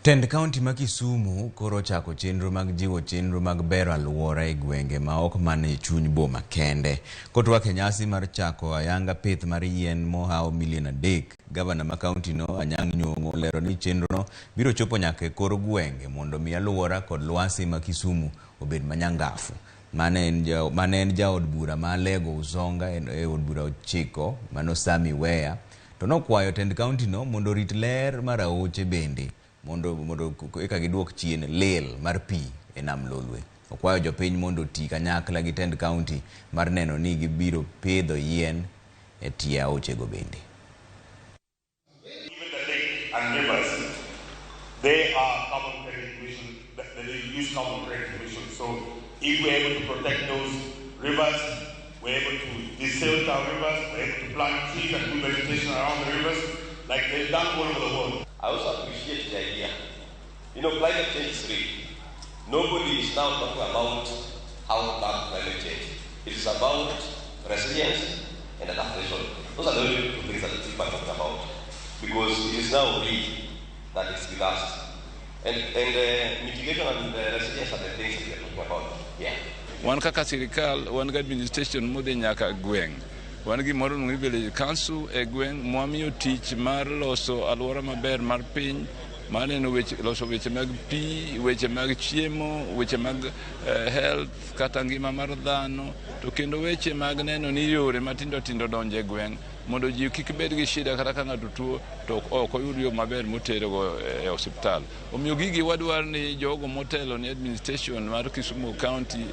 Tend kaunti ma Kisumu koro ochako chenro mag jiwo chenro mag bero alwora e gwenge ma ok mana e chuny boma kende. Kotwak e nyasi mar chako ayanga pith mar yien mohawo milion 3, gavana ma kaunti no Anyang' Nyong'o olero ni chenrono biro chopo nyaka e kor gwenge mondo mi alwora kod lwasi ma Kisumu obed manyangafu. Mane en jaod bura ma Alego Usonga e od bura 9 mano Sami Weya to nokwayo tend kaunti no mondo orit ler mar aoche bende mondo eka giduok chien lil mar pi e nam Lolwe. Okwayo jopiny mondo oti kanyakla gi tend kaunti mar neno ni gibiro pidho yien e tie aochego bende. Even the lake and rivers, they are carbon credit emission, they use carbon credit emission. So if we're able to protect those rivers, we're able to desilt our rivers, we're able to plant trees and do vegetation around the rivers, like they've done all over the world. I also appreciate the idea. Climate change is real. Nobody is now talking about how to tackle climate change. It is about resilience and adaptation. Those are the only two things that people are talking about, because it is now real that it's with us. And mitigation and resilience are the things that we are talking about here. Wan kaka sirikal, wan gi administration modhi nyaka gweng'. Wan gi moro ni village council e gweng' mwamiyo tich mar loso alwora maber mar piny, mar neno weche, loso weche mag pi, weche mag chiemo, weche mag health kata ngima mar dhano, to kendo weche mag neno ni yore matindo tindo donjo e gweng' mondo ji kik bed gi shida kata ka ng'ato tuo to ok oyud yo maber moterego e osiptal. Omiyo gigi wadwaro ni jogo motelo ni administration mar Kisumu County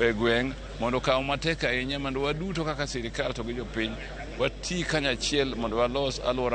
e gweng' mondo okaw matek ahinya mondo waduto kaka sirikal to gi jopiny wati kanyachiel mondo walos alwora.